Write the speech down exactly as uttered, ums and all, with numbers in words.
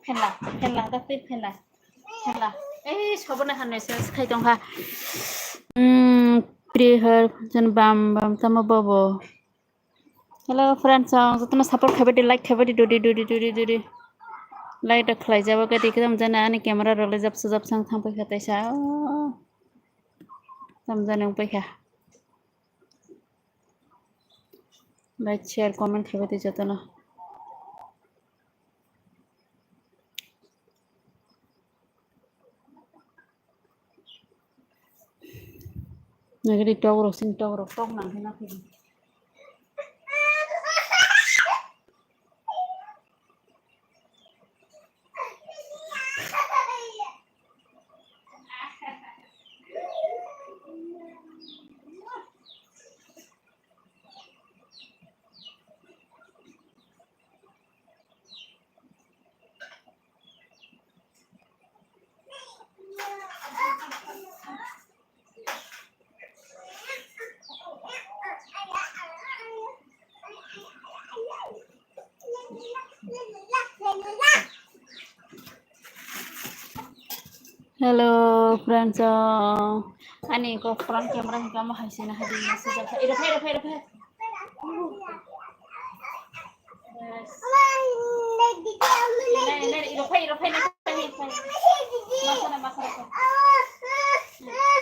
Phenla, phenla, da tei phenla, phenla. Ei, sobo na hanai se khai tong kha. Hmm, Prihar, jen bam, bam, tamo bobo. Hello friends, ang jotono support khaibadi, like khaibadi, dudi, dudi, dudi, dudi. Like da khlai jabo gadi, khe tamjani ani camera rok le japsa japsa wng thang paikha taisa. Oh. Tamjani wng paikha. Like, share, comment khaibadi jotono. Nagari tok rok, sini tok rok, tok nang khe na khe. Hello, friends. Ani ko front camera ni kamo hai sina hadi message apa? Iro phai, iro phai, iro phai. Yes. Nai, nai, iro phai, iro phai, nai, phai, phai. Masa na, masa na.